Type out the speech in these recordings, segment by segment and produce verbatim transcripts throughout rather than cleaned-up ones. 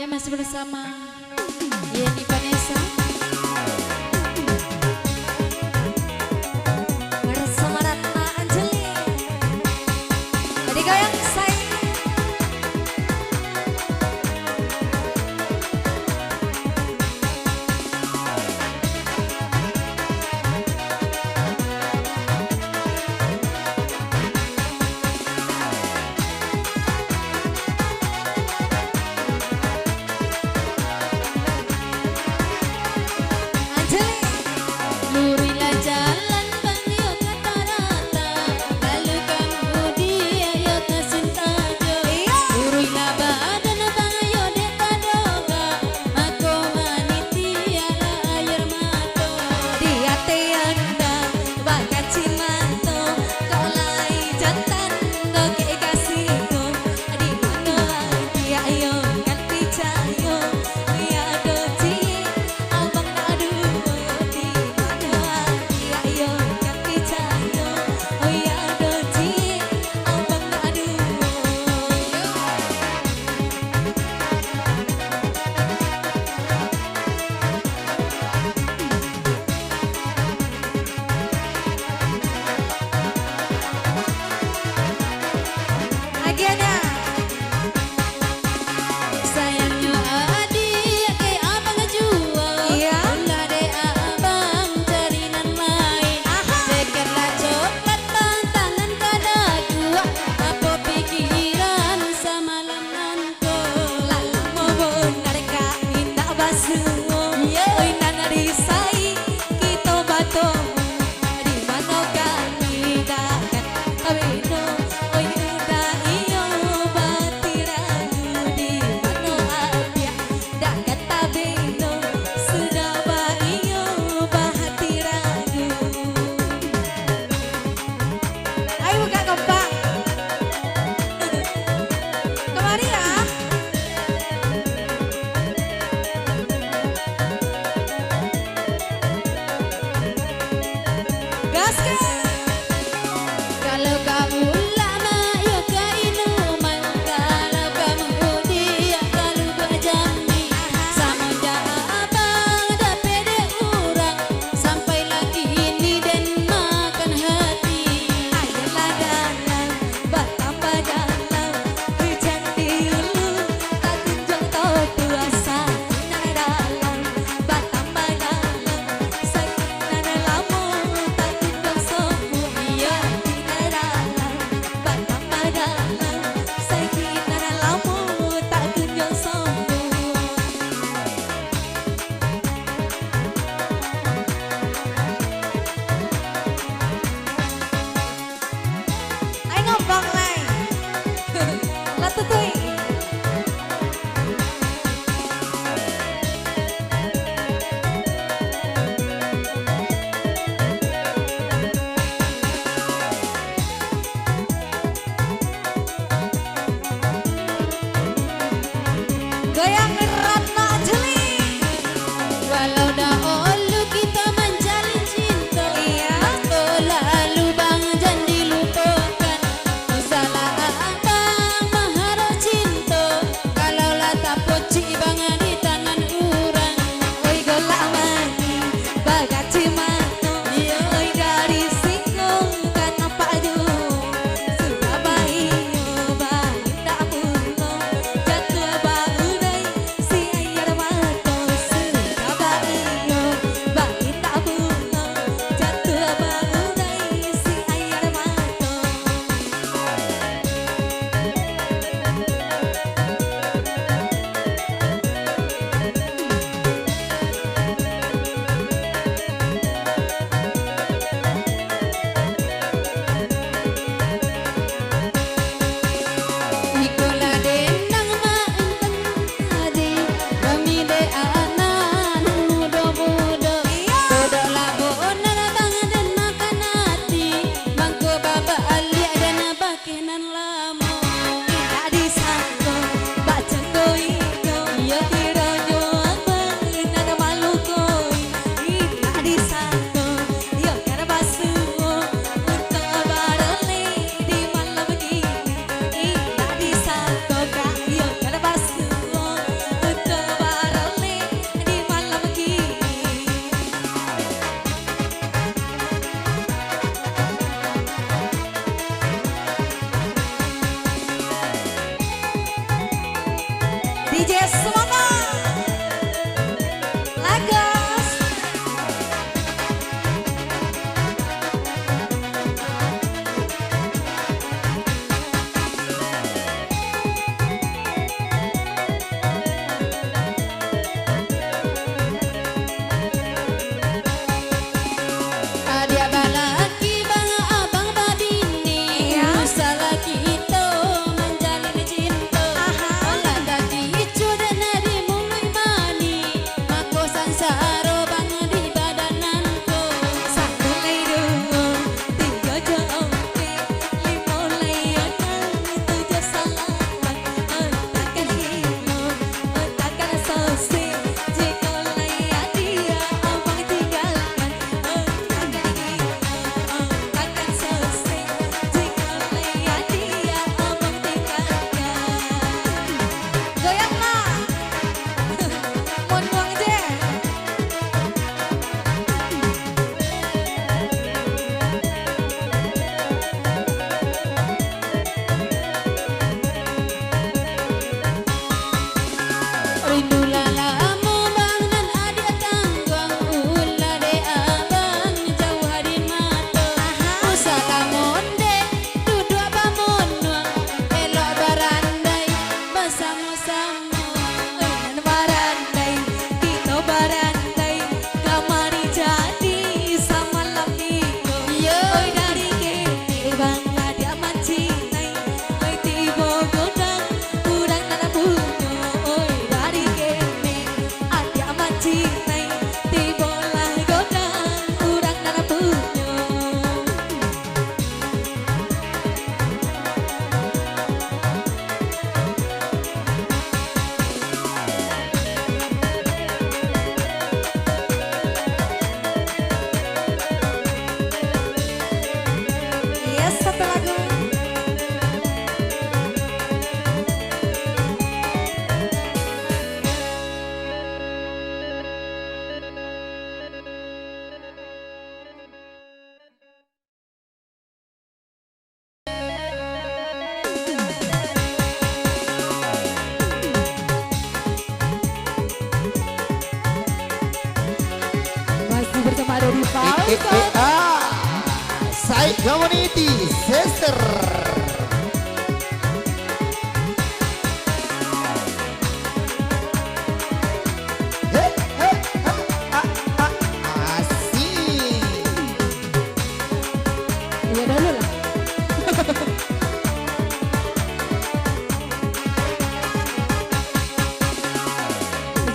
Masih bersama Yeni Vanessa bersama Ratna Anjeli. Jadi goyang, say. Anjali. Luruihlah jalan, Bang, yo, ka tarata, lalu kamudian yo ka sinta jo. Iyo. Luruihlah badan, Bang, yo, dek tadoga, mako manitiaklah aia mato. Di ateh anda bakacimato, kok lai jantan, kok kek kasiko. Di mano adiak yo kan picayo, yo ado ciek abang nak duo. Di mano adiak yo kan picayo, yo ado ciek abang nak duo. Agiahnya. Sayangnyo adiak dek abang juo. Iya. Ulah dek abang cari nan lain. Aha. Cekeklah coklat bang, tangan kada kuat. Apo pikiran samalam nan Lah lamo bonar ka indak basuo. Yo. Oi, nan risai kito batomu. Di mano kami dak kan tabino. Oi, udah iyo batiragu. Di mano adiak dak kan tabino. Sudah ba iyo batiragu. Ayo buka kompak. Kamari ya. Gas ke? Kalau ka ulama, yo ka inuman, kalau ka mudiak, ka lubuak jami. Samonjak abang dapek dek urang, sampai lah kini den makan hati. Ayolah dalam, batambah dalam, hujan di hulu, tak kunjung tapuas. Sakinah dalam, batambah dalam, sakinah lamo, tak kunjung sombong. Iyo. Sakinah dalam, batambah dalam, sakinah lamo, tak kunjung sombong. Ai ngobang lai. Lah tutui. Goyang Ratna Jeli. Walau dahulu kita menjalin cinta, iya, tak terlalu bang jan dilupakan. Salah abang maharap cinta, kalau lah tapocik bang di tangan urang. Oi, golak manih, bagaci mato. Iya. Oi, dari singkong ka nampak juo. Sudah baiyo, baindak pulo. Jatuah baudai, Pado di Eh, eh, eh, ah. Saik Community Center. Hei, hei, hei, ah, ah, asik. Iya dulu lah.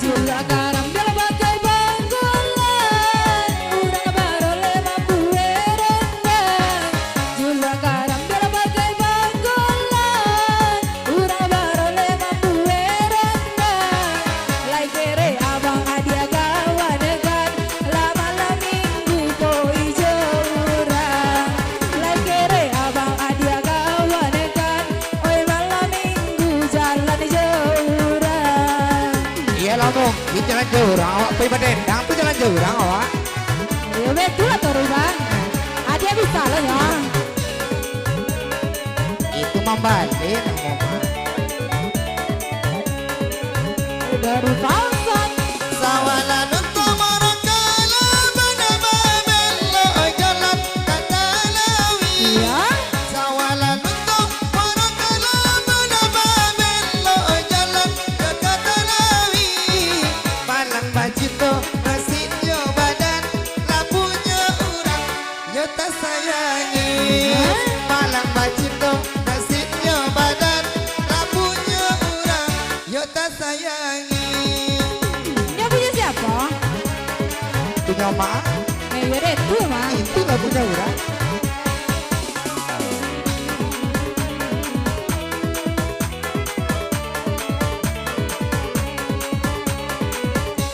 Julak karambia pakai banggolan, urang baroleh mambuek rondang. Julak karambia pakai banggolan, urang baroleh mambuek rondang. Lai kerek abang adiak kawan kan, lah malam minggu ko ijo urang. Lai kerek abang adiak kawan kan, oi malam minggu jalan jo urang. Iyolah, Mung, di jalan jo urang, awak pai badendang tu jalan jo urang, awak. Yo, betul lah tu, Bang. Adiak bisa lah, ya. Itu mambalik namo mah. Dari Falsan. Sawalan untuak murangkalah, bana babelok jalan ka Talawi. Iya. Sawalan untuak murangkalah, bana babelok jalan ka Talawi. Palang bacinto, nasibnyo badan, lah punyo urang. Yo tasayangi, palang bacinto, nasibnyo badan, lah punyo urang, yo tasayangi. Nyo punyo siapo? Punyo Mak. Eh, yo deh, tu, Mak. Itu lah punyo urang.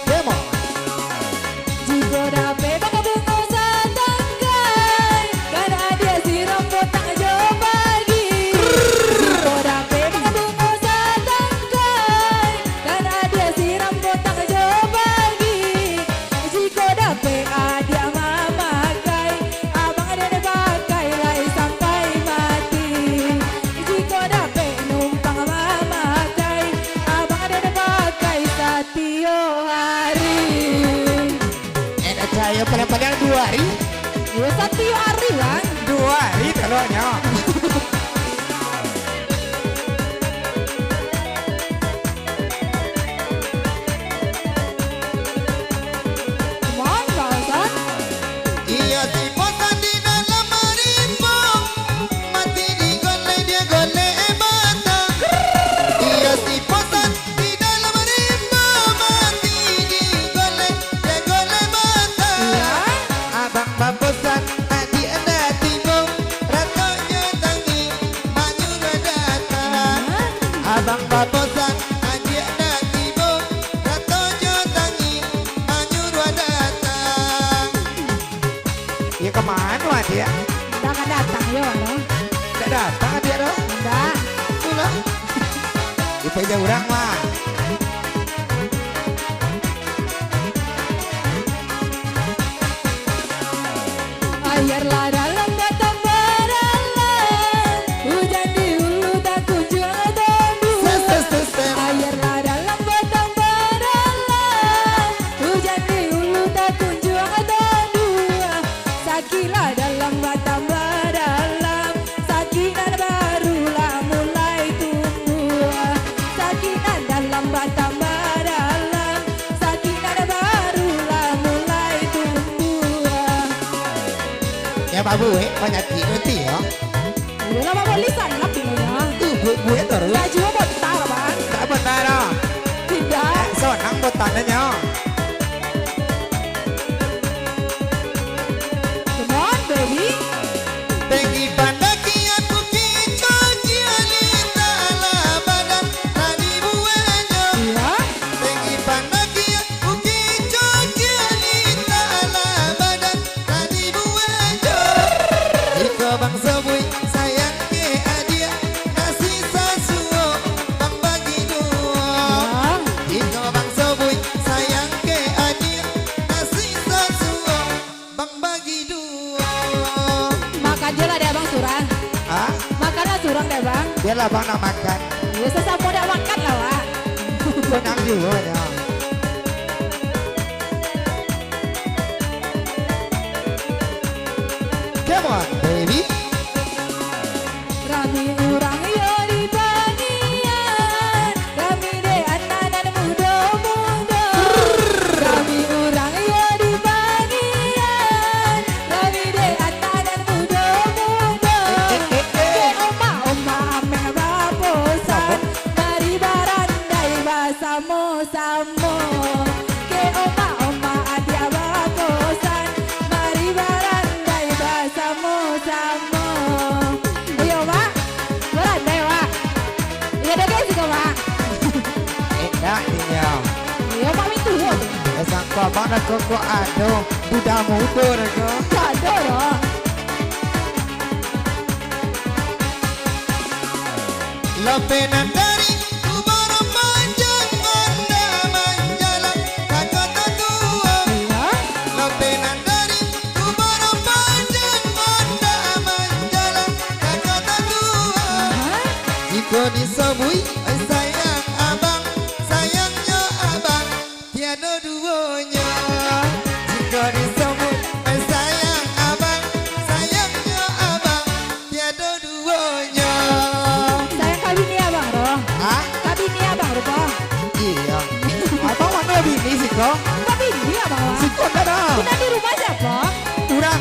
Demo. Jiko dapek bangkak bungo satangkai, kan adiak siram potang jo pagi. Jiko dapek bangkak bungo satangkai, kan adiak siram potang jo pagi. Jiko dapek adiak mamakai, abang adiak pakai lai sampai mati. Jiko dapek numpang mamakai, abang adiak pakai sat- Tiok ari. Enak cahaya padang-padang duo ari. Iyo, satiok ari, Bang. Duo ari teloknyo. Cuman, Bang Hasan. Iyo si bosan di dalam rimbo, mati digolek, dia golek batang. Iyo si bosan di dalam rimbo, mati digolek, dia golek batang. Iyo. Abang babosan, adiak ndak tibo, ratonyo tangih, manyuruah datang. Iyo. Abang babosan, adiak ndak tibo, ratonyo tangih, manyuruah datang. Iyo, ka mano adiak? Ndak ka datang yo, anu. Ndak datang adiak doh? Ndak. Itulah. Dipaja urang mah. Aia lah dalam batang baralam, ujan di hulu takunjuang tondu. Ses, ses, ses, ses. Aia lah dalam batang baralam, ujan di hulu takunjuang tondu. Sakik lah dalam batang baralam, sakik nan baru lah mulai tumbuah. Sakik nan dalam batang baralam, sakik nan baru lah mulai tumbuah. Ya, babu, eh, panyakik berarti, ya. Iyolah, Bang, lisan lah pinonyo. Tu, buek-buek tu, Rul. Lah juo bontar, Bang. Tak bontar, ah. Tidak. Eh, sonang bontarnyo. Come on, baby. Tinggi pandakian bukik coci alita ala badan tadi buehnyo. Iya. Tinggi pandakian bukik coci alita ala badan tadi buehnyo. Jiko bangso buih sayang ke adiak, nasi sasuo bang bagi duo. Jiko bangso buih sayang ke adiak, nasi sasuo bang bagi duo. Makan jo lah dek abang surang. Hah? Makan lah surang dek abang. Bialah abang nak makan. Yo, sasamo dak makan lah, Wak. Senang juo nyo. Come on, baby. Rami urang yo di Banian, rami dek anak nan mudo-mudo. Rami urang yo di Banian, rami dek anak nan mudo-mudo. Eh, eh, eh, eh. Kek omak-omak ameh babosan, mari barandai basamo-samo. Kek omak-omak adiak babosan, mari barandai basamo-samo. Iyo, Mak. Barandai, Mak. Iyo, dek siko, Mak. Indak, inyo. Iyo, Mak, mintu yo. Eh, sangko abang dah koko ado, budak mudo dah ko. Ado doh. Lopeh nan dari Kuboro Panjang, Banda Manjalang, ka Kota Tua. Iyo. Lopeh nan dari Kuboro Panjang, Banda Manjalang, ka Kota Tua. Aha. Jikok disobuik, oi sayang abang, sayangnyo abang tiado duonyo. Jikok disobuik, oi sayang abang, sayangnyo abang tiado duonyo. Sayang ka bini abang tu? Hah? Ka bini abang tu, Bang? Iyo. Abang mano bini siko? Ka bini abang, Bang. Siko ndak ado. Nan di rumah siapo? Urang.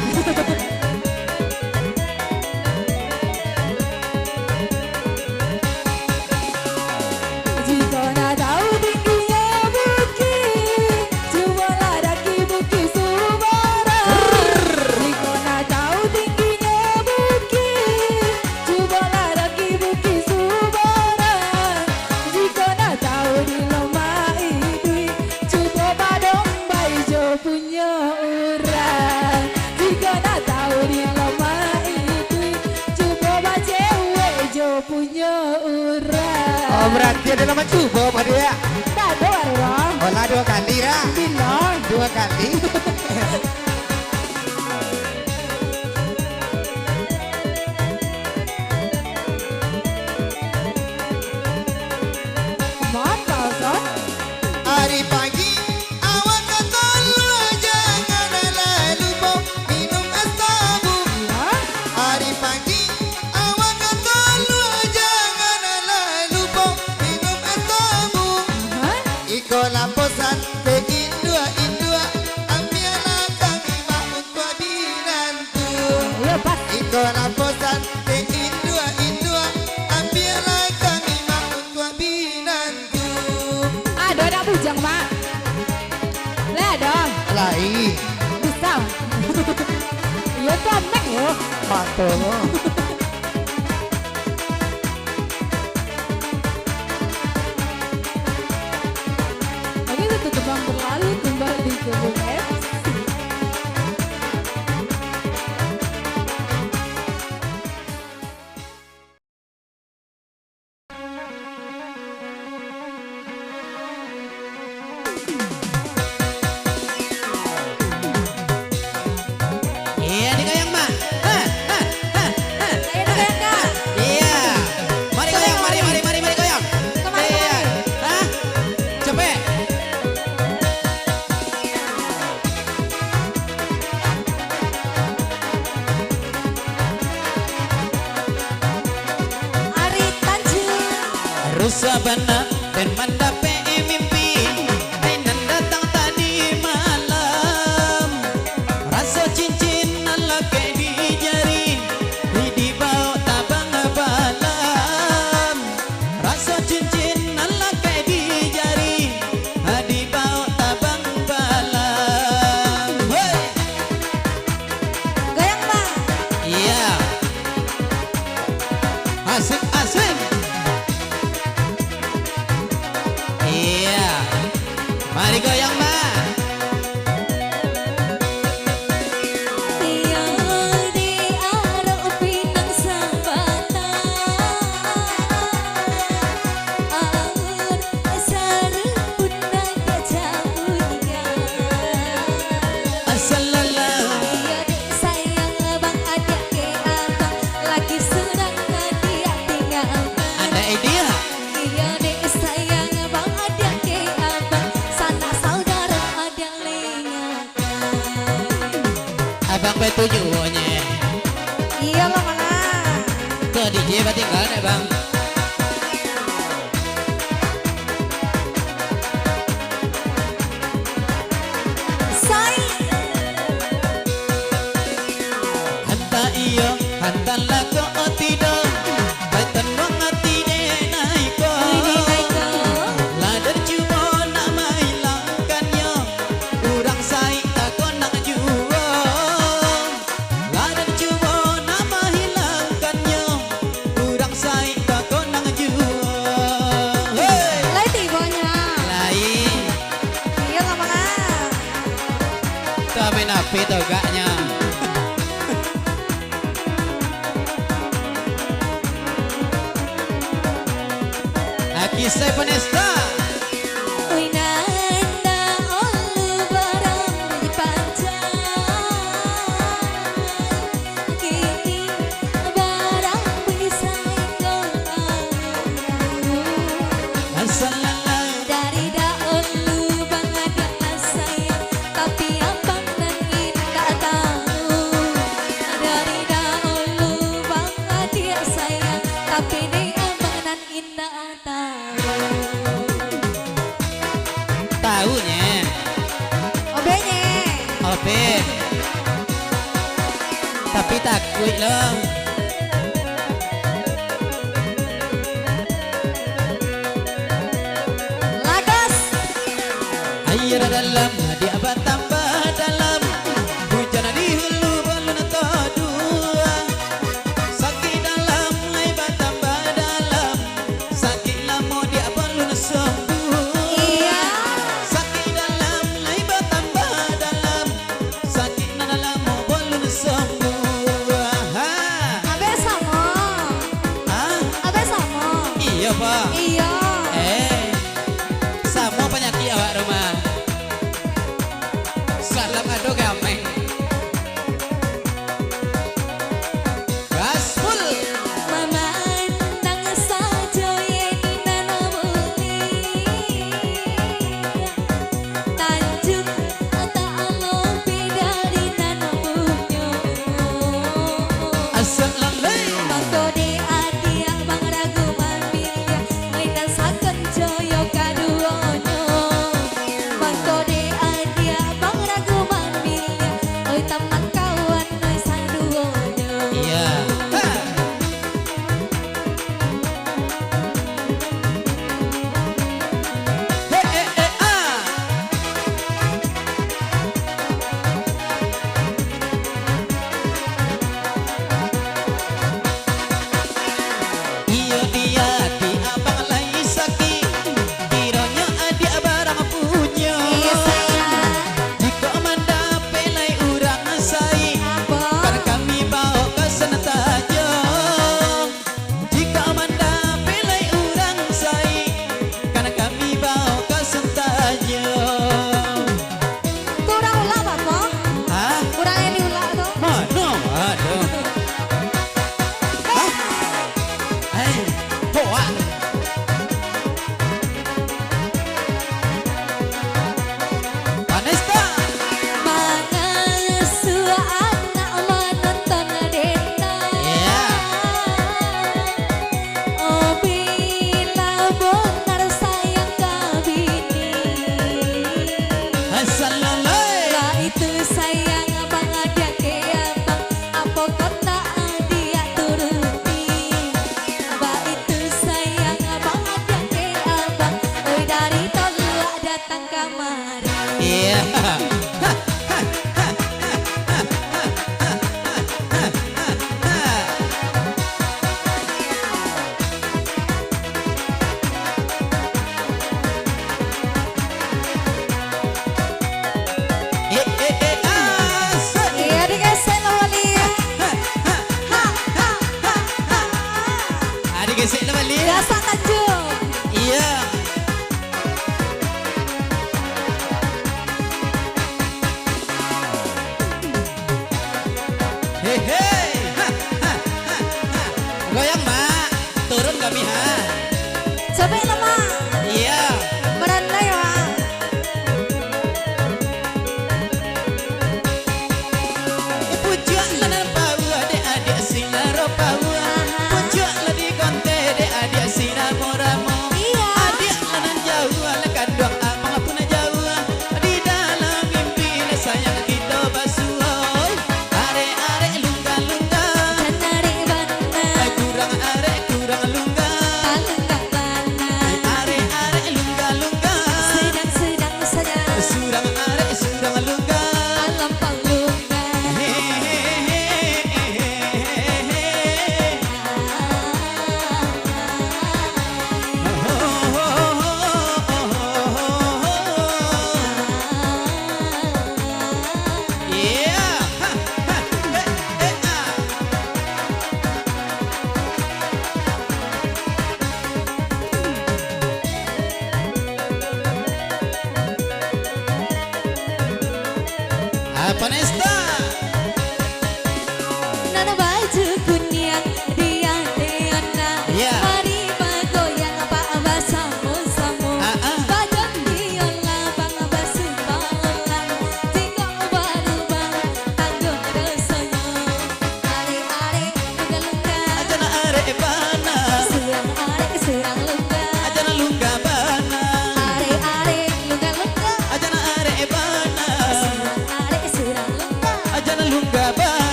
Jikok nak tahu tingginyo bukik, cubolah daki Bukik Subarang. Jikok nak tahu tingginyo bukik, cubolah daki Bukik Subarang. Jikok nak tahu di lo mak iduik, cubo badombai jo punyo urang. Jikok nak tahu di lo mak iduik, cubo bacewek jo punyo urang. Oh, berarti ado nan mancubo, Pak Diak? Ndak ado, Bang. Oh, lah duo kali dah. Bilo? Duo kali. Mantap, kan? Ari pagi, awak ka talua, jangan lah lupo minum es tabu. Iyo. Ari pagi, awak ka talua, jangan lah lupo minum es tabu. Aha. Iko laposan dek induak-induak, ambiaklah kami mak untuak dinanti. Iyo, pas. Iko laposan dek induak-induak, ambiaklah kami mak untuak dinanti. Ado anak bujang, Mak? Lai ado? Lai. Bisa. Iyo tu amek yo. Mato lo. Oke, satu tembang berlalu, kembali ke Bung F. Iya, digoyang, Mak. Hah, hah, hah, hah. Saya digoyang, Kak. Iya. Mari goyang, mari, mari, mari, mari goyang. Kemari, iya, kemari. Hah? Capek. Ari Tanjung. Rusak bana den mandapek mimpi, ai nan datang tadi malam. Raso cincin nan lakek di jari, di dibaok tabang balam. Raso cincin nan lakek di jari, ha, dibaok tabang balam. Hoi! Goyang, Bang. Iya. Asik, asik. Iya. Mari goyang, Bang. Iyo di arok pinang sabana, aun sarumpun nan kacaunya. Asalala. Iyo dek sayang abang, adiak dek abang, lagi surang adiak tinggalkan. Ada idea. Iyo dek sayang abang, adiak dek abang, sanak saudara adiak lengah. Abang bae tunjuaknyo. Isai Vanessa. Oi nan indak ulu barang dipancang, kini barang bisa iko tahu. Asal lalai. Dari dahulu bang adiak lah sayang, tapi abang nan indak tahu. Dari dahulu bang adiak sayang, tapi dek abang nan indak tahu. Tahu, Nyeh. Obek, Nyeh. Obek. Tapi takuik lo. Lakas. Aia dalam, diak batambah dalam. Hujan di hulu balun taduah. Sakik dalam, lai batambah dalam. Sakik lamo diak balun sambuah. Iya. Sakik dalam, lai batambah dalam. Sakik nan lamo balun sambuah. Ha. Abih samo. Ha? Abih samo. Iyo, Pak. Iyo. Eh, samo panyakik awak rumah. Salam ado gameng. Gaspol. Mamandang sajo ye di nan buli. Tanjuang tak alo bida di nan bunyo. Asak lalai. Mangko dek adiak bang ragu mamiliah, oi nan sakonco yo kaduonyo. Mangko dek adiak bang ragu mamiliah, oi tamang kawan oi saduonyo. Iya. Ha. He, e, e, a. Iyo di ati abang lai sakik, kironyo adiak barang punyo. Iyo, sayang. Jikok mandapek lai urang sai, apo? Kan kami baok ka santajo. Jikok mandapek lai urang sai, kan kami baok ka santajo. Kurang ulak, Bapak? Hah? Kurang yang diulak tu? Mano ado? Hah? Eh, hoak. Vanessa. Mangasuah anak manonton dendang. Iya. Oh, bila bongar sayang ka bini. Assalamualaikum. Baitu sayang abang adiak ke abang, apo kok tak adiak turuti. Baitu sayang abang adiak ke abang, oi dari Toluak datang kamari. Iya. Eh, eh, eh, asik. Iya, digesek lah, Wali. Ha, ha, ha, ha, ha. Ah, digesek lah, Wali. Gasak Tanjuang. Iya.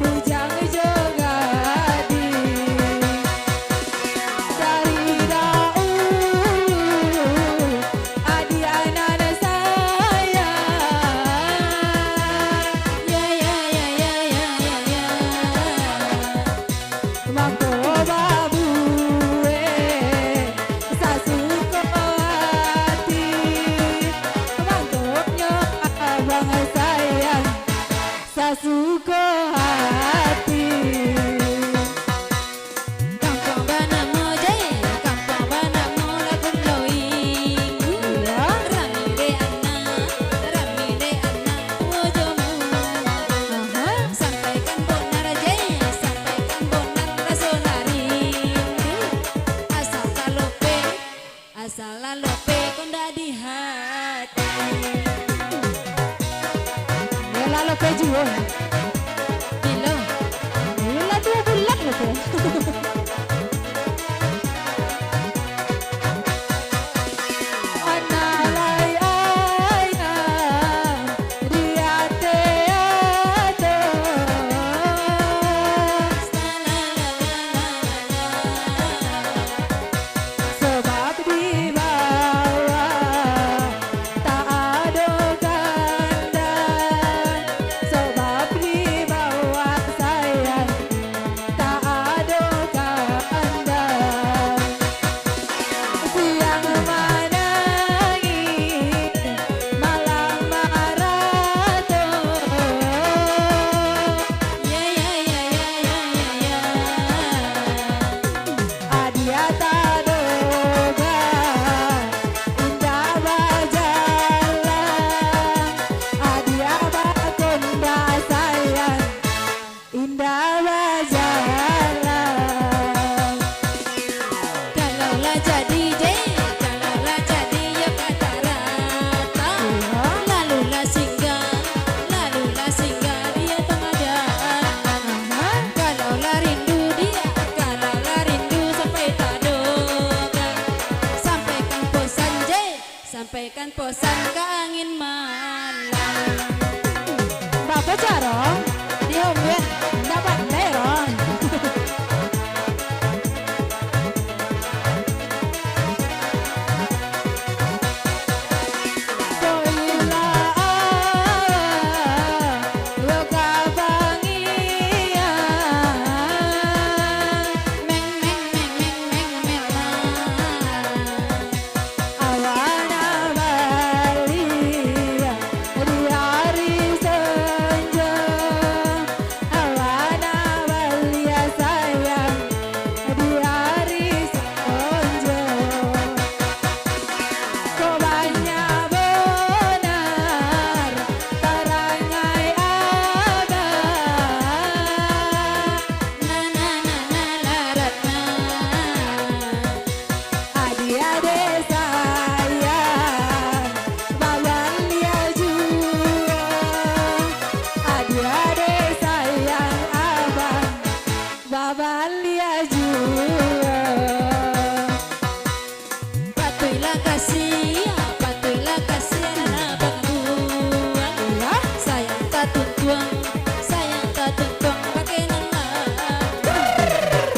Bujang jo gadih, dari daulu, adiak nan sayang. Ya, ya, ya, ya, ya, ya, ya. Mangko babuek sasuko hati, mangkonyo abang sayang sasuko hati. Kampuang banamo Jai, kampuang banamo Labuan Loing. Iyo. Rami dek anak, rami dek anak tuo jo mudo. Aha. Sampaikan bonar Jai, sampaikan bonar raso nan rindu. Asa talope, asa lalope ko ndak di hati. Yo, lalope juo. Bilo? Yo lah, duo bulan lah tu. Anak lai ayah di ateh ado. Sabab di bawah tak ado kandang, sabab di bawah sayang tak ado kandang. Siang manangih, malam marato. Ya, ya, ya, ya, ya, ya, ya. Adiak tadoga, indak bajalan. Adiak bakonda sayang, indak bajalan. Kalau lah jadi, Jai, kalau lah jadi, yo kata rata. Iyo. Lalu lah singgah, lalu lah singgah di ateh maja. Aha. Kalau lah rindu dia, kalau lah rindu sampai tadoga. Sampaikan posan, Jai. Sampaikan posan ka angin malam. Baa caro? Diombek, ndak pandai, Ron. Koilah awak, yo ka pangiang. Meng, meng, meng, meng, meng, meng, meng. Awana balia di ari sonjo, awana balia sayang di ari sonjo. Kok banyak bonar parangai abah. Na, na, na, na, larat na. Adiak dek sayang, babalia juo. Adiak dek sayang abang, babalia juo. Patuiklah kasiah, patuiklah kasiah nan abang buang. Iyo. Sayang tatuntuang, sayang tatuntuang pakai nan lain.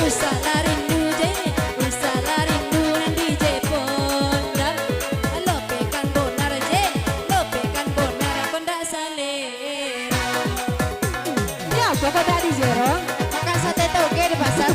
Usahlah rindu je, usahlah rindu nan di je pondam. Lopekan bonar je, lopekan bonar, ko ndak salero. Nyo apo ko ndak di je, Ron? Makan sate toge di pasar.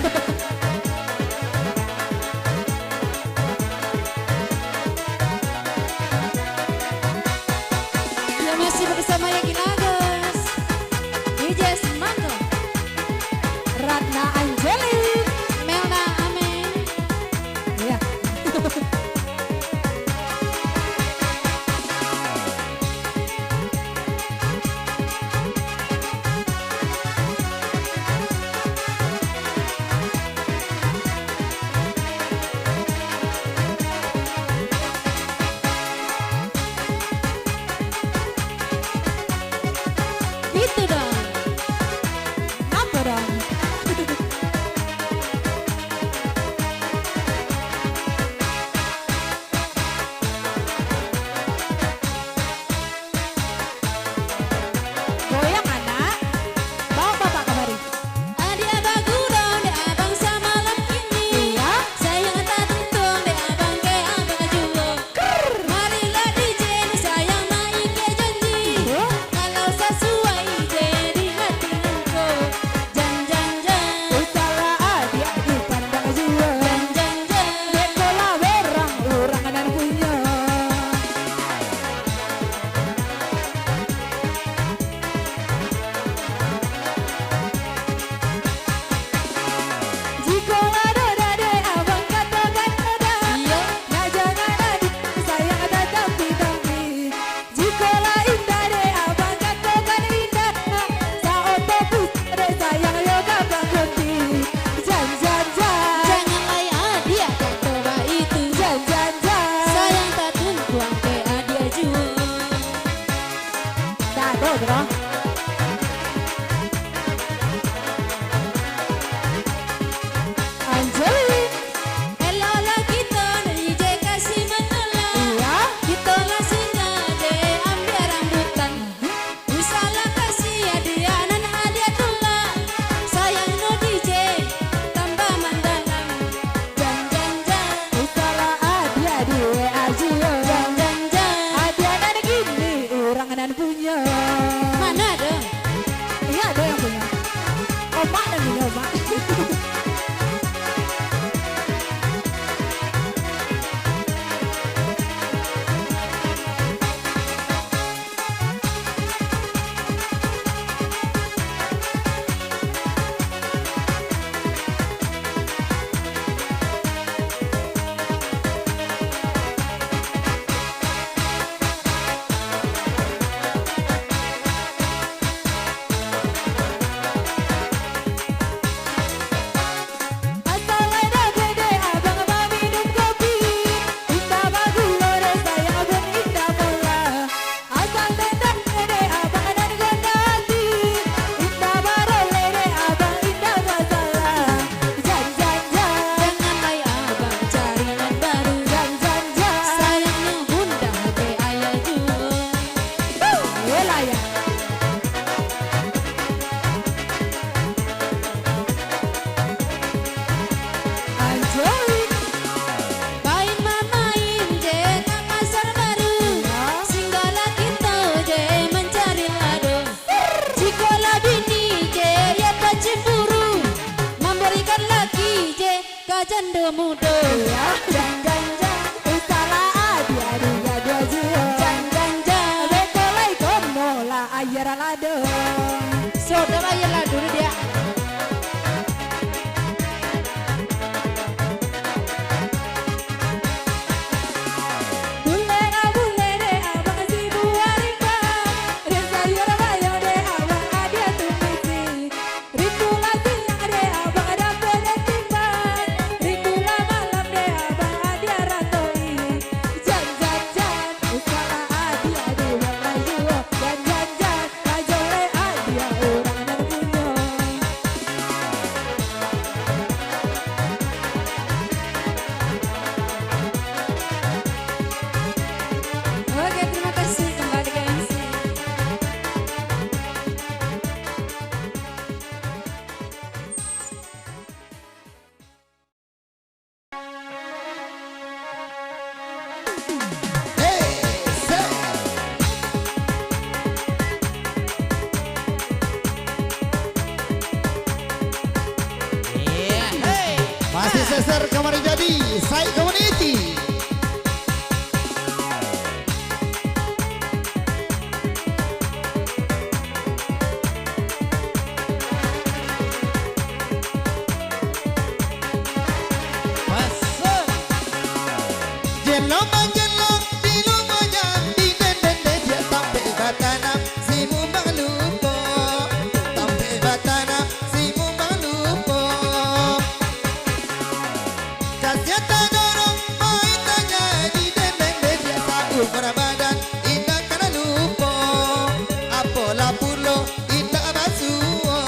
Mudo. Jan, jan, jan, usahlah adiak, adiak, adiak juo. Jan, jan, jan, beto lai kono lah aia ladang. Sodo aia ladang, diak. Bulek, ah, bulek dek abang si buah rimbang. Dek sayur bayam dek abang adiak tumisi. Rindu lah siang dek abang dapek dek timbang. Rindu lah malam dek abang adiak ratoi. Jan, jan, jan, usahlah adiak, adiak buang lah juo. Jan, jan, jan, lah jolek adiak urang nan punyo. Oke, terima kasih. Kembali ke M C. Masih seser kamari jadi, Sai Community. Masuk. Jelo manjelo di lumo jambi, den, den, den, diak tampek batanam, si mumbang lupo. Tampek batanam, si mumbang lupo. Kasian tadorong, main tajadi, den, den, den, diak saumur badan, indak kana lupo. Apolah pulo indak basuo.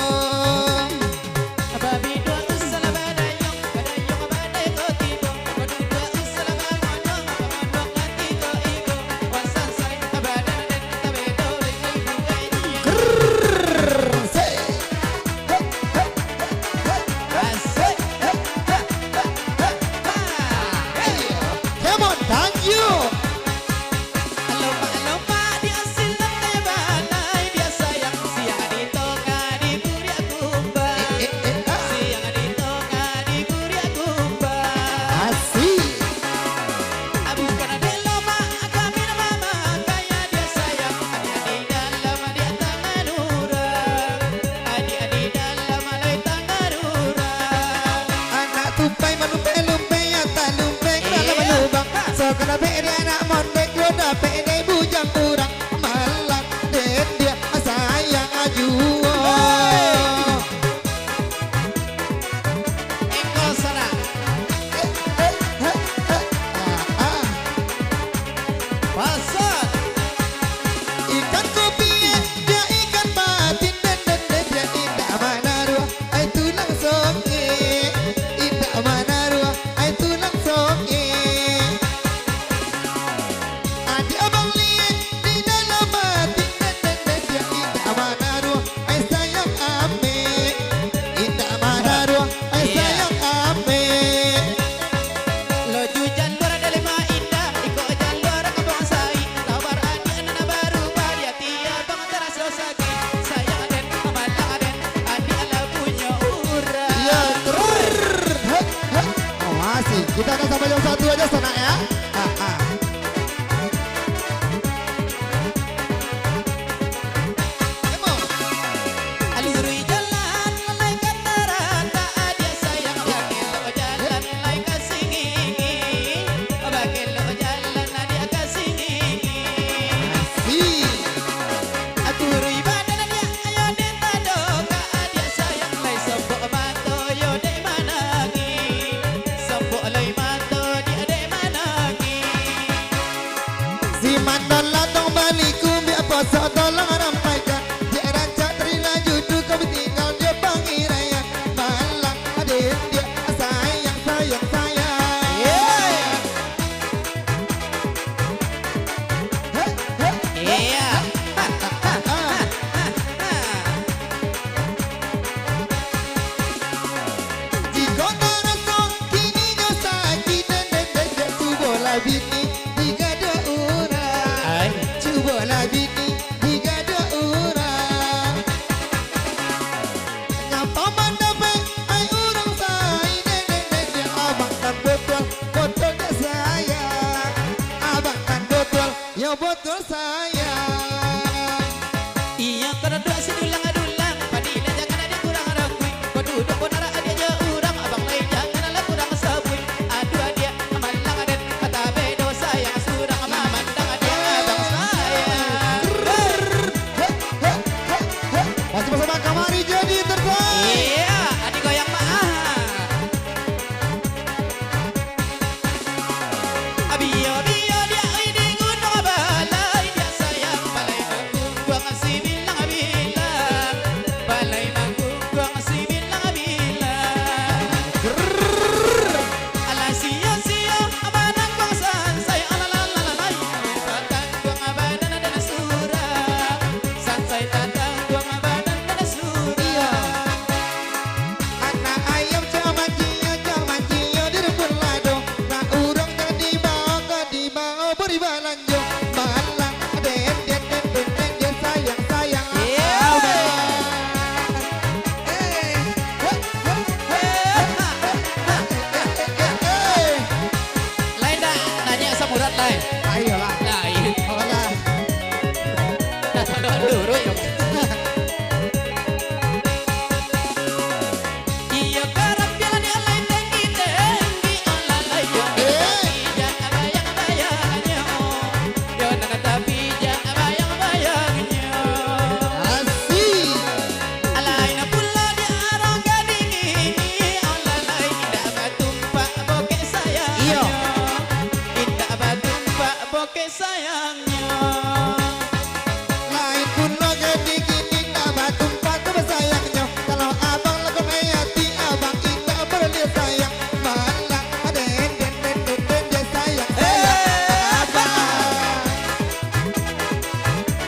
Babiduak usahlah badayung, badayung badai ko tibo, baduduak usahlah bamonong, bamonong ati ko ibo, wan sansai badan den tabedo dek ibu ai. Grrrr, se. Asik. Come on, thank you. Lomak-lomak di asin lantai balai, biaso yang siang di tongah di buriak kumbang. Eh, eh, eh, ah. Siang di tongah di buriak kumbang. Asik. Bukan dek lomak kami nan mamakai, diak sayang, adiak di dalam, adiak tangan urang. Adiak di dalam, alai tangan urang. Anak tupai malumpai-lumpai, ya talumpai ka dalam lubang. Sakana bek dek anak mondek, lo dapek dek bujang urang. Malang den diak sayang juo. Iko sanak. Eh, eh, eh, eh. Ah, ah. Pasang. Ikan kupiah, diak ikan patin, den, den, den, diak indak manaruah, ai tulang songkeh. Indak manaruah, ai tulang songkeh. Adiak abang liek di dalam ati, den, den, den, diak indak manaruah, ai sayang amek. Indak manaruah, ai sayang amek. Loju jalua Dalema Indah, iko jalua Kampung Sai, tabar adiak nan baru baliak. Tiap abang taraso sakik, sayang den, malang den, adiak lah punyo urang. Yo, trrrr, hek, hek. Oh, masih. Kita akan sampai jam satu aja, sanak, ya. Ah, ah. Come on. Aluruih jalan, lai ka taratak, adiak sayang, bakelok jalan, lai ka singigi. Bakelok jalan, adiak ka singigi. Asik. Aturuih badan adiak, ayo den tadokak, adiak sayang, lai sombok mato, yo dek manangih. Sombok lai mato, diak dek manangih. Si Mandor Ladong Baliku, biak poso tolong rampaikan. Diak rancak tari laju tu, kami tinggal jo pangiraian. Malang aden diak, sayang, sayang, sayang. Yeay. Hei, hei, hei. Iya. Ha, ha, ha, ha, ha. Jikok taraso kininyo sakik, den, den, den, den, cubolah bini digaduah urang. Ai. Cubolah bini digaduah Botul sayang. Iyo, karaduak si dulang-dulang, padilah jangan ado kurang rangkuik. Baduduak banarak ado jo urang, abang lai janganlah kurang sabuik. Aduh adiak, malang aden, mata bedo sayang surang, mamandang adiak abang sayang. Masih bersama Kamari Jadi Terbaik. Iya, adik goyang mah. Abio-bio diak ui di gunung balai, diak sayang balai mangguguang si bilang-bilang, balai mangguguang si bilang-bilang. Alah sio-sio manangguang sansai, alah lah lah lah lai tatangguang badan den surang, sansai tatangguang badan den surang. Anak ayam cak mancing, cak mancing di rumpun lado. Nak urang ka dibao, ka dibao bari balanjo. Malang, den, den, den, den, den, den, sayang, sayang, abang. Eh, eh, eh, eh, eh. Lai ndak nanya samurat lai? Ayolah. Lai. Apalah. Dah tolong duruik. Iyo, karapia lah di alai tenggi-tenggi, alah lai yo, tapi jan bayang-bayangnyo. Yo nan tapi jan bayang-bayangnyo. Asik. Alai nan pulo di arang gading ini, alah lai indak batumpak bokek sayangnyo. Iyo. Indak batumpak bokek sayangnyo. Lain pulo gading kini ndak batumpak tu basayangnyo. Kalau abang lakon ai ati, abang indak paralu sayang. Malang, den, den, den, den, den, den, sayang, sayang, abang.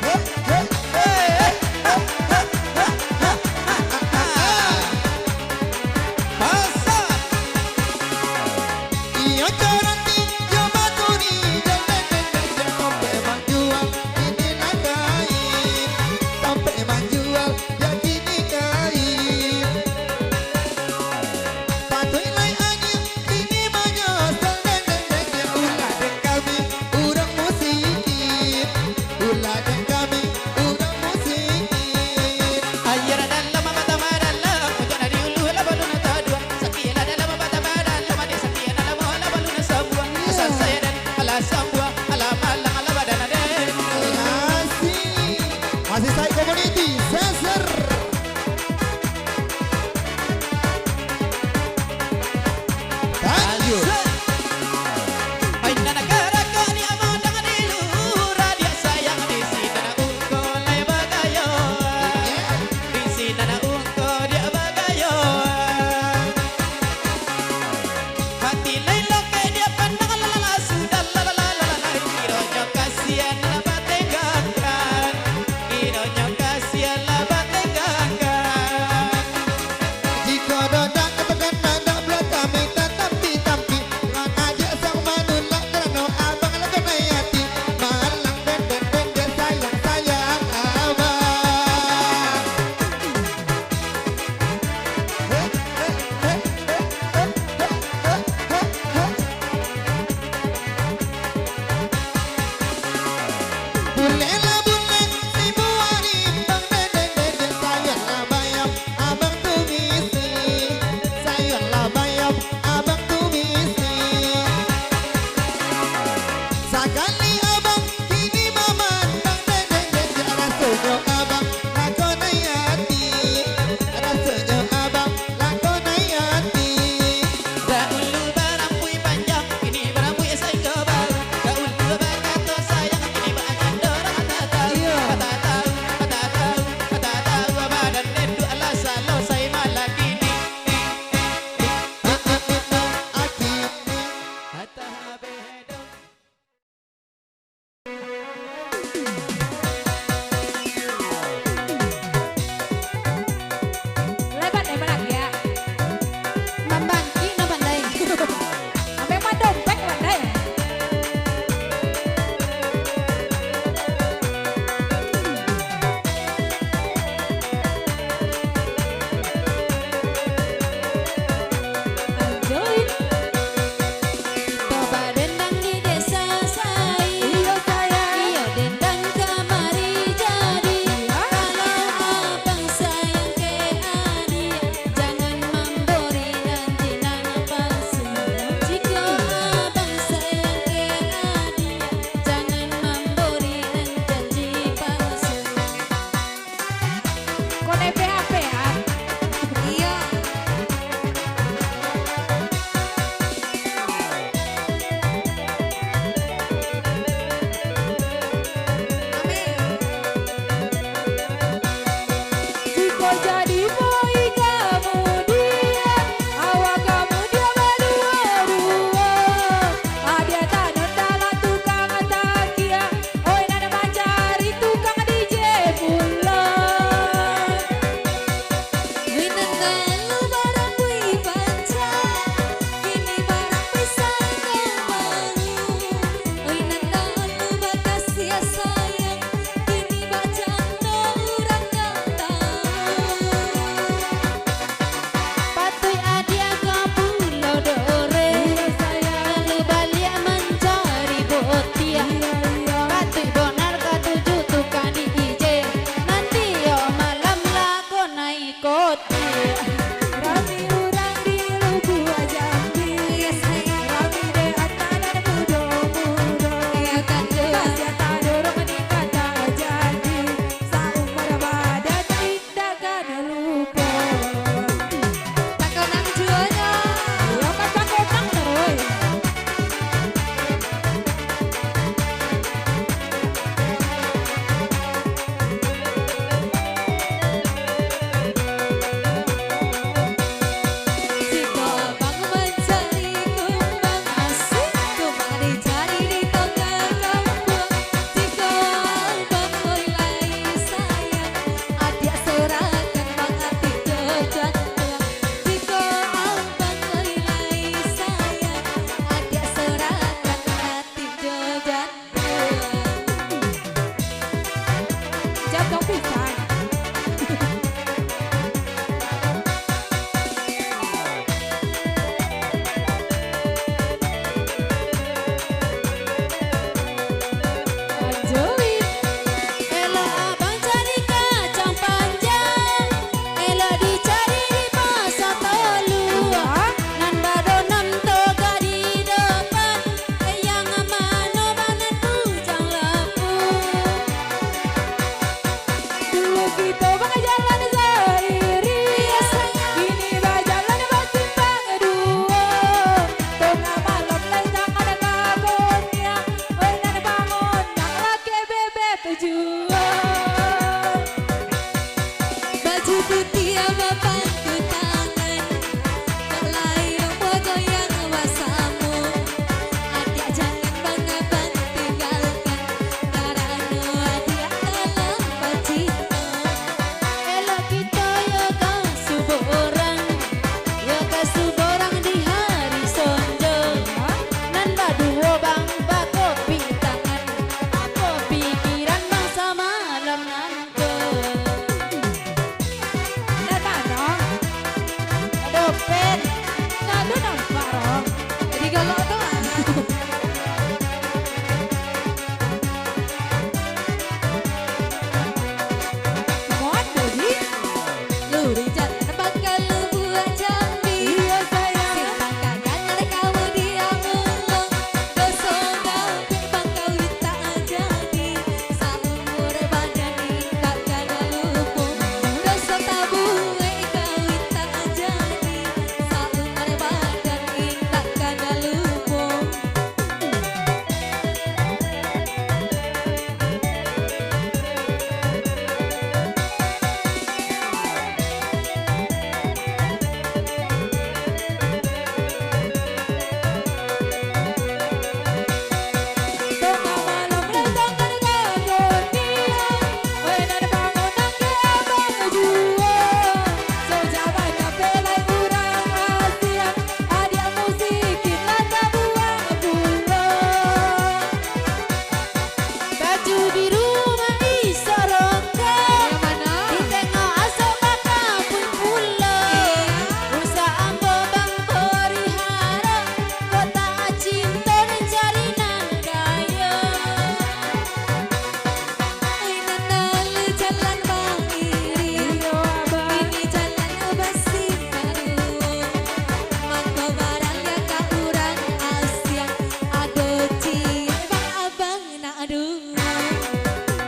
Hei, hei, hei, hei, hei, hei, hei, hei, hei. Pasang. Iyo, carati, iyo, batuni, den, den, den, den, den, sampai manjual, kini lah kain. Sampai manjual, yo, kini kain. Patuik lai angin, kini manyasal, den, den, den, den, ulah den kami, urang musikin. Ulah den kami, urang musikin. Aia dalam mata madalam, ujan dari ulu lah balun taduah. Sakik lah dalam mata madalam, adik sakik dalam lah balun sambuah. Asal saya dan alah sambuah, alah malang, alah badan aden. Asik. Masih Saik Community, Seser. Lanjut. Ai, nan karakak ni amang dang di lurah, diak sayang di sinan ungko lai bagayo. Di sinan ungko diak bagayo. Hati lai lokek diak pandang, la, la, la, sudah, la, la, la, la, la, la, kironyo kasian lah batenggakan. Kironyo kasian lah batenggakan. Jikok dodak katokan anak bulan kami tatampi-tampi, lah aja sang manulak karano abang lah kanai ati. Malang den, den, den, den, sayang, sayang abang. Bulek lah bulek, si buah rimbang, dek, dek, dek, dek, sayang lah bayam, abang tu misi, sayang lah bayam, abang tu misi. Sakali abang kini mamandang, dek, dek, dek, dek, rasonyo abang lah kanai ati, rasonyo abang lah kanai ati. Dahulu barambuik panjang, kini barambuik sainggo bahu. Dahulu bakato sayang, kini bakato rata tahu. Iyo. Rata tahu, rata tahu, rata tahu, badan den tu alah salosai malah kini. Kini, kini, kini, kini, kini. Rata bedo. Lebat, eh, balak, ya. Mambangkik, no, pandai. Sampai madompet, pandai. Anjoy. Toba dendang di desa Sai. Iyo, sayang. Iyo,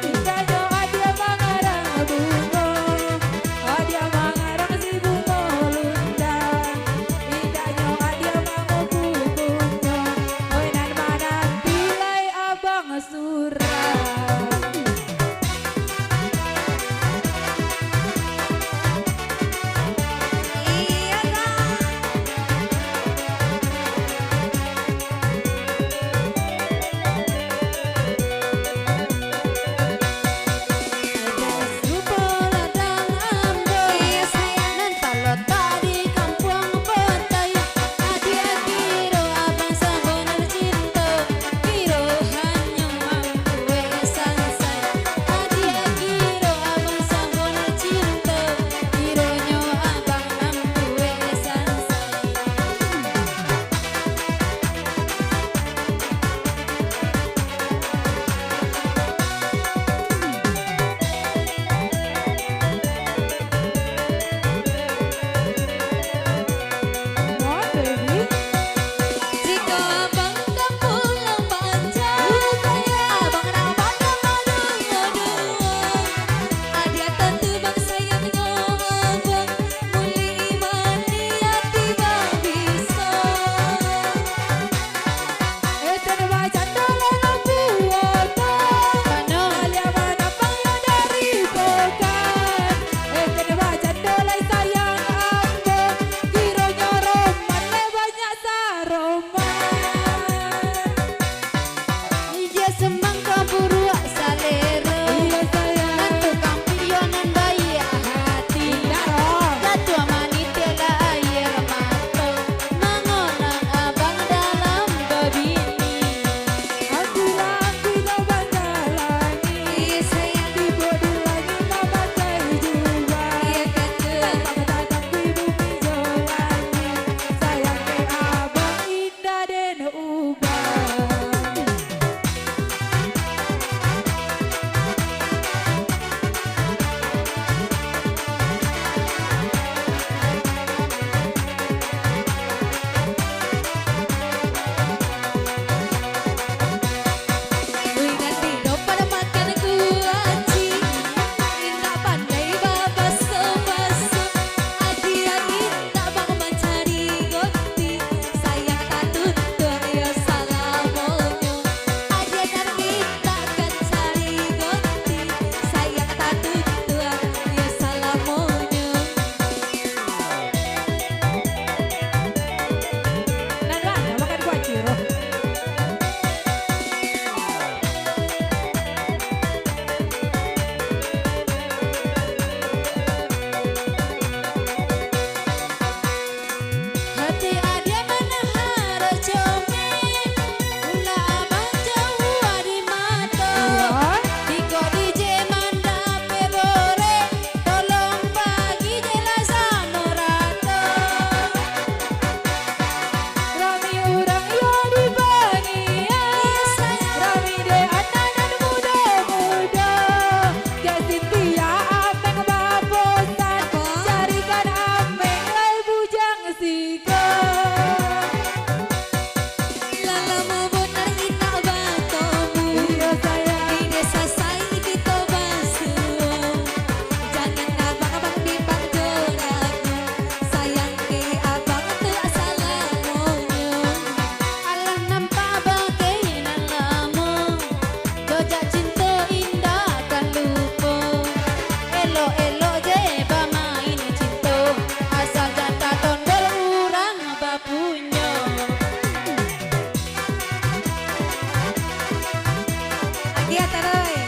Indahnyo adiak mangarang bungo, adiak mangarang si bungo lundang. Indahnyo adiak manguku bungo, oi nan mananti lai abang surang. Iyo, Kak. Iyo, semangka buruak salero. Iyo, sayang. Nan tukang piyo nan baiak hati. Indak, doh. Jatuah manitiak lah aia mato. Mangonang abang dalam babini. Angku lah, angku inyo bajalani. Iyo, sayang. Tibo di langik lah pakai jubah. Iyo, kan, tu. Tatang-tatang di bumi jo langik. Sayang dek abang indak den ubah. Ui, nanti do pado makan kuaci, indak pandai babaso-baso. Adiak indak bang mancari gonti, sayang tatuntuak yo salamonyo. Adiak nan indak kan cari gonti, sayang tatuntuak yo salamonyo. Nan lah, makan kuaci, roh. Hati adiak manaharo comeh, ulah abang jauah di mato. Iyo. Iko D J mandapek borek, tolong bagi jelas samo rato. Rami urang yo dibangian, rami dek anak nan mudo-mudo. Kek Sintia ameng babosan, carikan ameng lai bujang siko. Lah lamo bonar indak batomu. Iyo, sayang. Di desa Sai kito basuo. Jangan abang-abang bimbang jo ragu. Sayang dek abang tu salamonyo. Alah nampak bakeh nan lamo, jojak cinto indak kan lupo. Elok-elok je bamain cinto, asal jan tatondol urang bapunyo. Agiah taruih.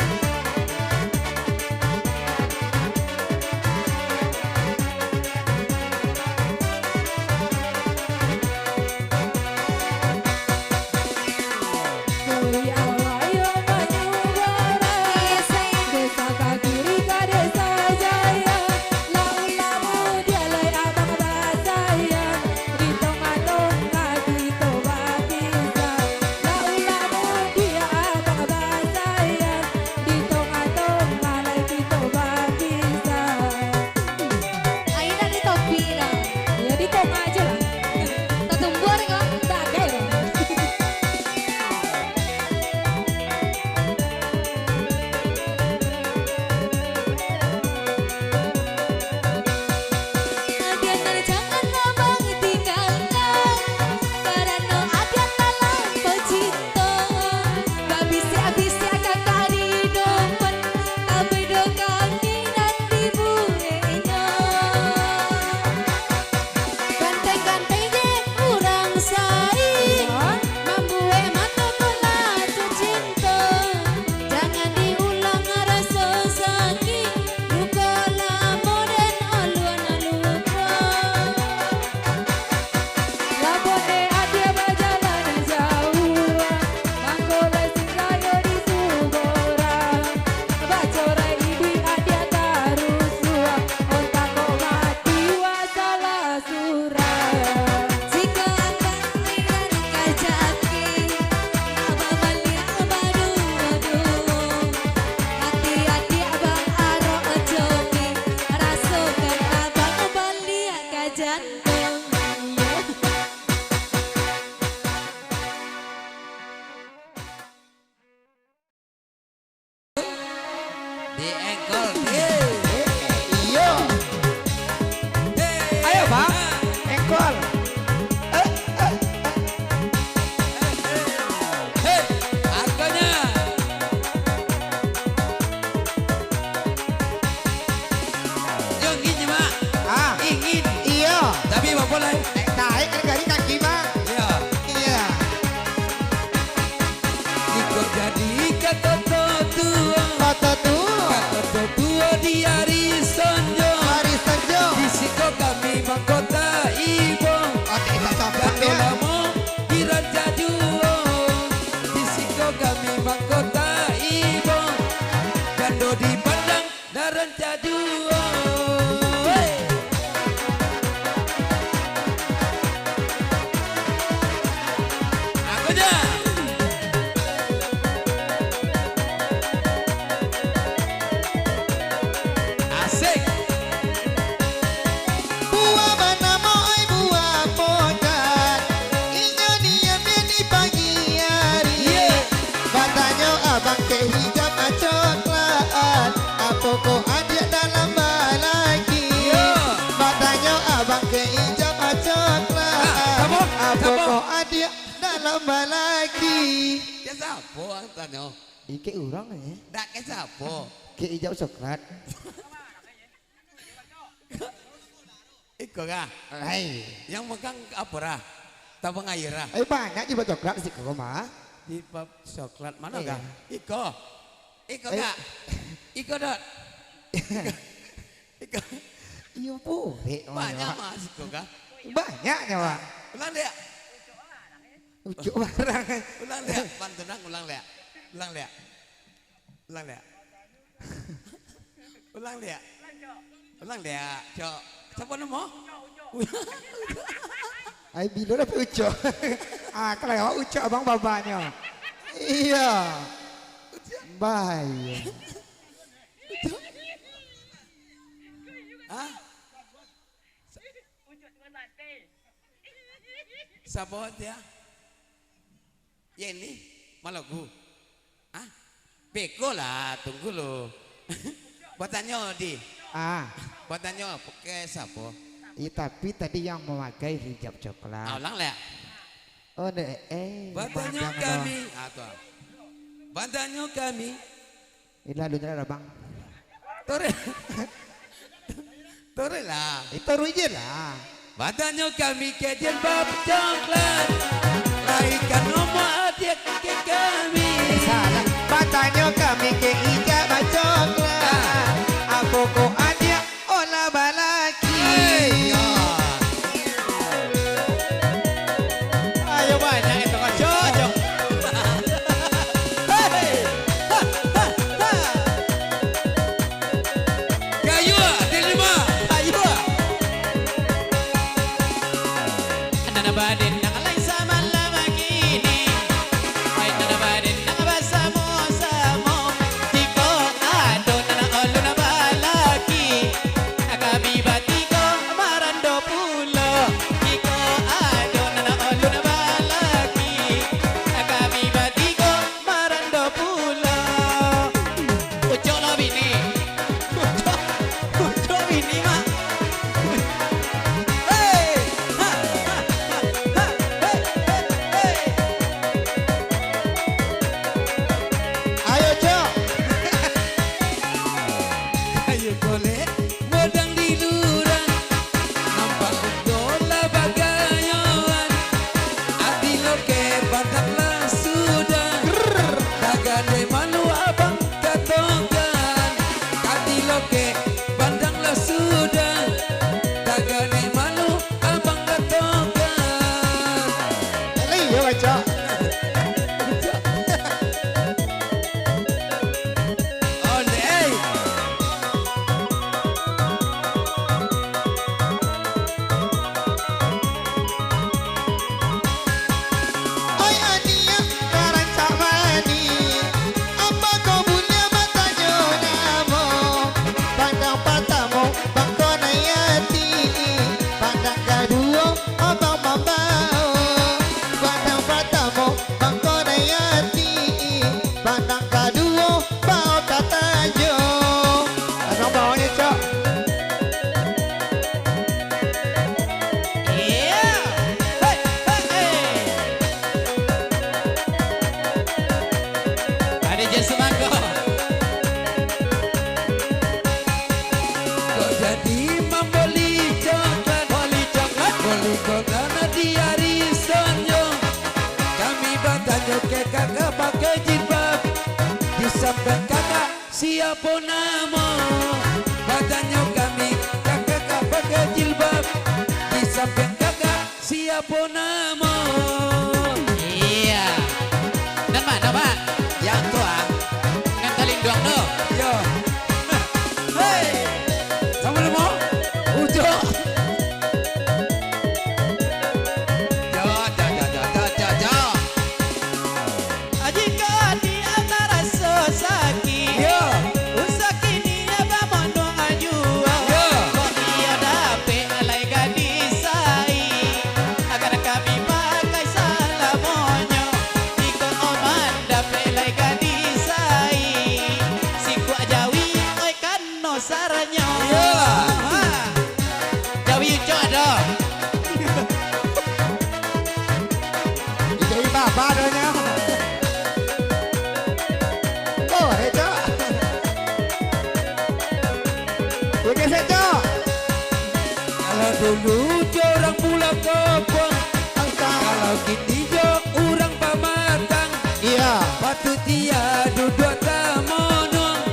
Di engkol, di. Eh, iyo. Hei. Ayo, Bang. Engkol. Eh, eh, eh. Hei, harganya. Yo, ingin, Mak. Ah. Ingin. Iyo. Tapi, bapo lai? Eh, naik kan dari kaki, Bang. Iyo. Iyo. Iko jadi kato tuo. Kato tuo. Kato tuo di ari sonjo. Ari sonjo. Di siko kami mangko taibo. Oke, tak sampai. Kato ya. Lamo di rancak juo. Di siko kami mangko taibo. Jando dipandang Nan rancak juo. Hei. Aku ja. Asik. Buah banamo ai buah pokat, inyo diambiak di pagi ari. Iyo. Batanyo abang kek hijab a coklat, apo kok adiak dalam balaki? Iyo. Batanyo abang kek hijab a coklat, ah, sabo? Apo sabo? Kok adiak dalam balaki? Kek sapo ang tanyo? Ih, kek urang, eh. Dak kek sapo? Kek hijab coklat. Iko kah? Hai. Yang megang apo rah? Tabang aia rah? Eh, banyak juo coklat di siko, mah. Di pap coklat mano kah? Iya. Iko. Iko, eh. Kak. Iko, Dot. Iko. Iyo, purek, mah. Banyak, mah, siko kah? Banyak nyo, Pak. Ulang, Dek. Ucok barang. Ulang, Dek. Pantunang, ulang, Dek. Ulang, Dek. Ulang liak. Ulang liak. Ulang liak, Cok. Siapo namo? Ai, bilo dapek Ucok? Ah, kalau awak Ucok abang babanyo. Iya. Bahaya. Hah? Siapo dia? Yeni, malagu. Ah, beko lah, tunggu lo. Batanyo, Di. Ah. Batanyo, pakai siapo? Iya, tapi tadi yang mamakai hijab coklat. Ah, ulang liak. Oh, dek, eh, batanyo kami. Ah, tu ah. Batanyo kami. Ih, lalu nyo lah, Bang. Torek. Torek lah. Eh, torek je lah. Batanyo kami kek jilbab coklat. Lai ka nomor adiak kek kami. Eh, salah. Batanyo kami kek hijab coklat. Ah. Apo kok adiak Olah balaki. Hei, yo. Ayo banyak itu mah, cocok. Hei. Ha, ha, ha. Kayu, ah, di lima. Kayu, ah. Nan badendang lai samalam kini, ai nan badendang basamo-samo. Jikok ado nan ulun balaki, kami batigo marando pulo. Jikok ado nan ulun balaki, kami batigo marando pulo. Ucok lo bini. Ucok, ucok bini, Mak. Hei! Ha, ha, ha, ha. Hei, hei, hei. Ayo, Cok. Ayo, kolek, modang di lurah. Nampak undo lah bagayoan, ati lo kek pandang lah sudah. Tagade malu abang katokan, ati lo kek pandang lah sudah. Tagade malu abang katokan. Lai yo baco. Ondeh. Oi adiak, nan rancak manih, apo Semangko. Kok jadi mamboli coklat, boli coklat, boli coklat di ari sonyo. Kami batanyo ke kakak pakai jilbab, di sampiang kakak siapo namo? Batanyo kami ka kakak pakai jilbab, di sampiang kakak siapo namo? Iya. Nan mano, Pak? Yang tu, ah. Nan talinduang tu. Yo. Hei. Samo dulu, Mo. Ucok. Yo, yo, yo. Jikok di antara sasakik, yo, usah kini abah monong jua. Yo. Kok iyo dapek lai gadis ai, akan kami pakai salamonyo. Jikok oman dapek lai gadis ai, sikuak jawi oi kan no saranyo. Iyo. Ha. Jawi Ucok ado. Jawi Baba adonyo. Oh, hei, Cok. Oke, sek, Cok. Kalau dulu jo urang Pulau Kopong, kalau kini jo urang Pamatang. Iya. Patuik tiya duduak tamonuang,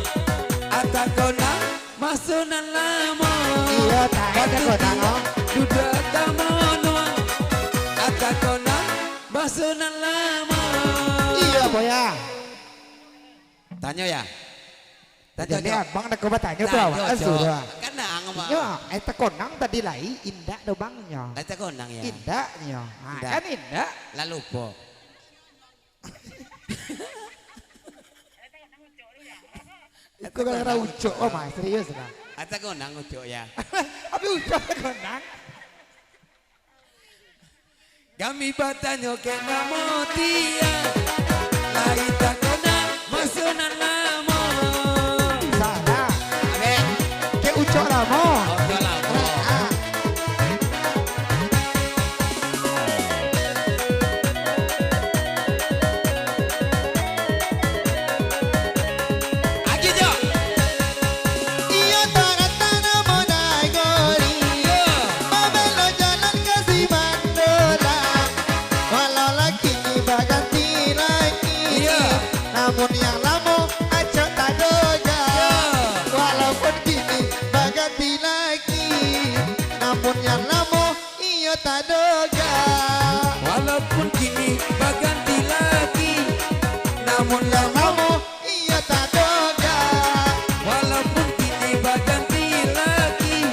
atako nan masuak nan lamo. Iyo, taek. Patuik tiya duduak tamonuang, atako nan masuak nan lamo. Iyo, Boya. Tanyo, ya? Tanyo, jadi, Cok. Abang nak batanyo tu awak, Cok. Kanang, Bang. Iyo, eh, takonang tadi lai, indak do, Bang, nyo. Eh, takonang, ya? Indak, nyo. Ha, indak. Kan indak. Lah lupo. Iko gara-gara Ucok, oh, mah, serius lah. Ata gonang Ucok, ya. Tapi Ucok ata gonang. Kami batanyo kek namo tiya, lai takonang masuak nan lamo. Salah. Abek. Kek Ucok lamo. Ucok lamo. Ah, ah. Agiah jo. Iyo tarata namo nagori, iyo, mambelok jalan ka Simandola. Walau lah kini baganti lagi, iyo, namun yang lamo acok tadoga. Iyo. Walaupun kini baganti lagi, namun yang lamo iyo tadoga. Walaupun kini baganti lagi, namun yang lamo iyo tadoga. Walaupun kini baganti lagi,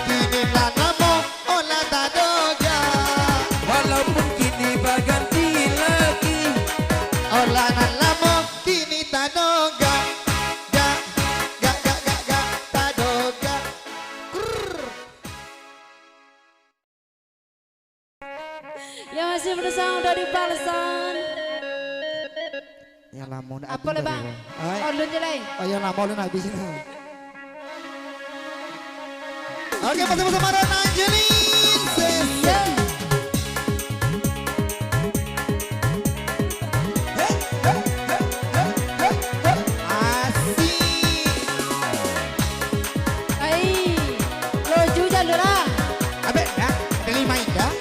kini lah lamo, oh lah tadoga. Walaupun kini baganti lagi, oh lah nan lamo, kini tadoga. Ga, ga, ga, ga, ga, tadoga. Krrr. Yang masih bersama dari Balsan. Yang lamo nak. Apo habis le, Bang? Ai. Oh, ulun je lai. Oh, yang lamo ulun habis ni. Oke, masih bersama Ron Angelin. Ses. Yo. Asik. Ai, loju jalur ah. Abek dah, ado lima indah.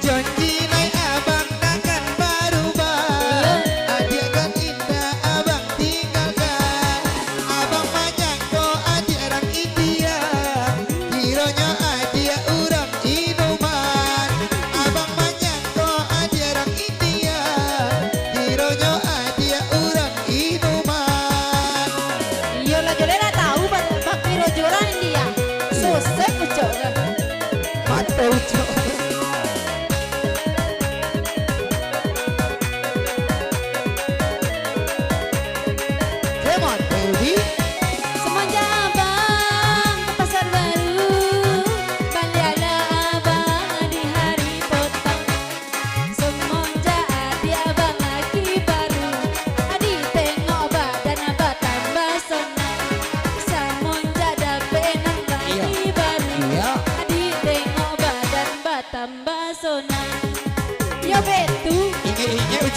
Janji lai abang takkan barubah. Iya. Adiak dan indah abang tinggalkan. Abang manyangko adiak rang iti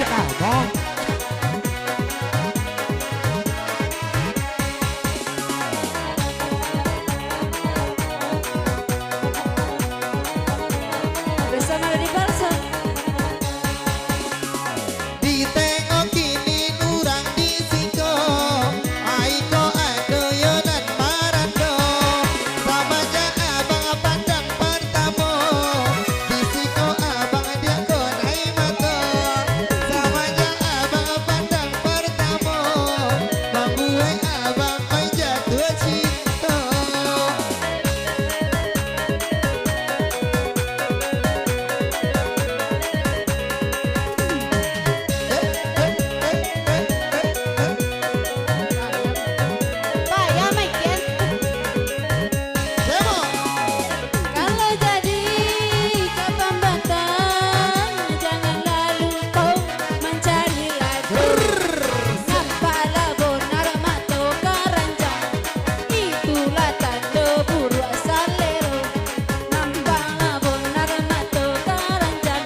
Kamu. Bersama Dodi Balso. Ditengok kini urang di siko, ai ko ado yo nan marando. Samanjak abang pandang partamo, di siko abang diak ko nai mato. Samanjak abang pandang partamo, mambuek abang oi jatuah cinto. Payah maikian. Kalau jadi ka Pambatan, janganlah lupo mancari laki. Nampaklah bonar mato karanjang, itulah tando buruak salero. Nampaklah bonar mato karanjang,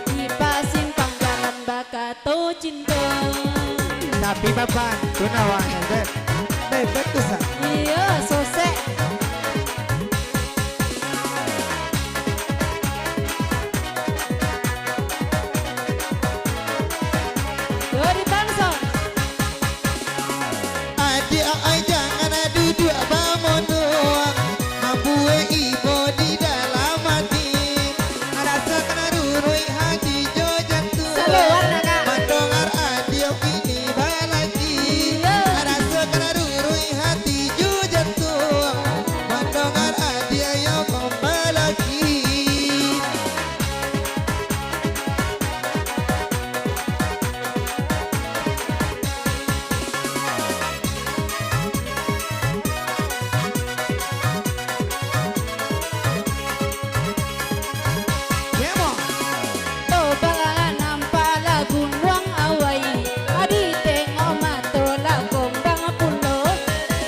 di pasimpang jalan bakato cinto. Tapi bapak, tu nawangan, Beb. Beb, Beb tu sa. Iyo, sosek. Dodi Balso. Adiak ai, jangan duduak bamonong, mambuek ibo di dalam ati. Rasokan ruruih hati jo jantuang. Saluar, nak, Kak. Mandongar adiak kini balaki. Iyo. Rasokan ruruih hati jo jantuang. Mandongar adiak yo mambalaki. Tobalah nampaklah gunuang awai, ditengok mato lah kombang pulo,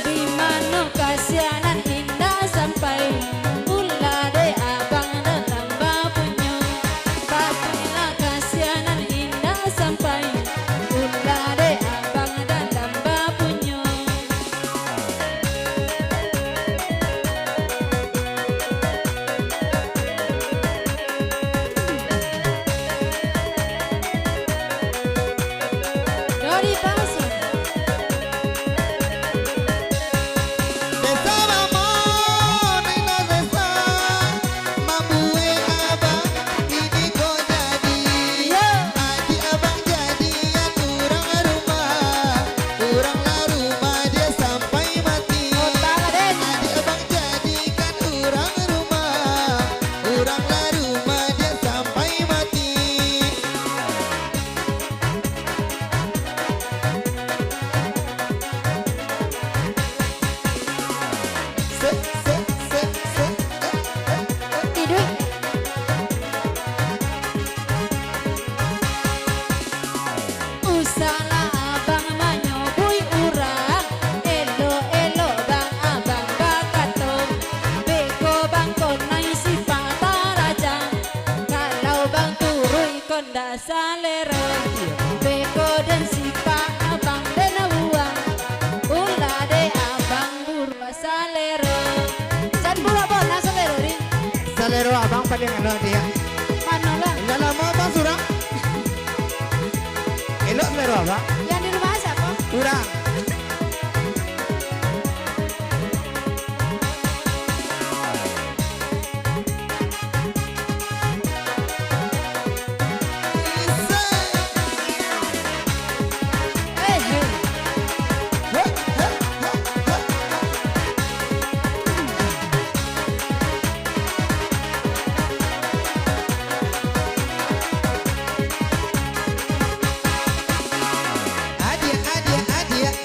di mano kasianan indak sampai, ulah dek abang dalam bapunyo. Patuiklah kasianan indak sampai, ulah dek abang dalam bapunyo. Dodi Balso. Desa Mamon, Indah Desa, mambuek abang kini ko jadi. Iyo. Adiak abang jadian urang rumah, urang lah rumah dia sampai mati. Kota Raden. Adiak abang jadikan urang rumah, urang lah rumah dia sampai mati. Iduik. Usahlah abang manyobuik urang, elok-elok bang abang bakato, beko bang ko nai sipak tarajang, kalau bang turuik ko ndak salero. Beko den sipak abang den buang, ulah dek abang buruak salero. Jan buruak bona salero, Rin. Salero abang paling anu, Diak. Mano lah? Indak lamo abang surang. Elok salero abang. Yang di rumah siapa? Urang. Adiak, adiak, adiak,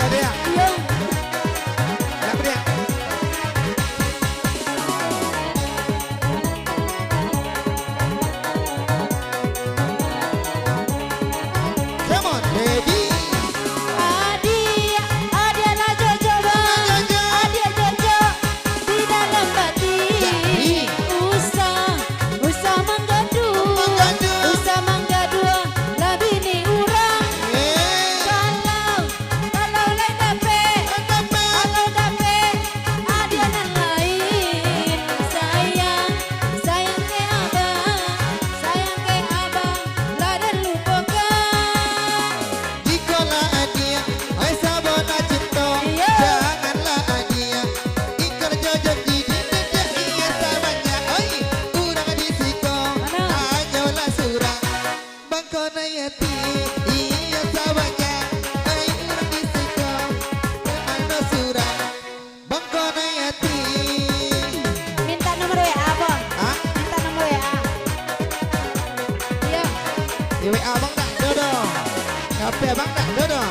Bariak. Iyo. Nak bariak. Come on, ready? Adiak, adiak lah cocok, Bang. Cocok. Adiak cocok di dalam batin. Jadi. Usah, usah manggaduah. Manggaduah. Usah manggaduah lah bini urang. Eh. Kalau, kalau lai dapek, lai dapek. Kalau dapek adiak nan lain, sayang, sayang ke abang, sayang ke abang lah den lupokan. Jikolah adiak, oi sabana cinto, iyo. Janganlah adiak ingkar jo janji, dek iyo sabanyak, oi, urang di siko, mano? Hanyolah surang. Bangkonai ati, iyo sabanyak, oi, urang di siko, mano surang. Bangkonai ati. Minta nomor W A, Bang. Hah? Minta nomor W A. Iyo. Di W A abang dak ado doh. H P abang dak ado doh.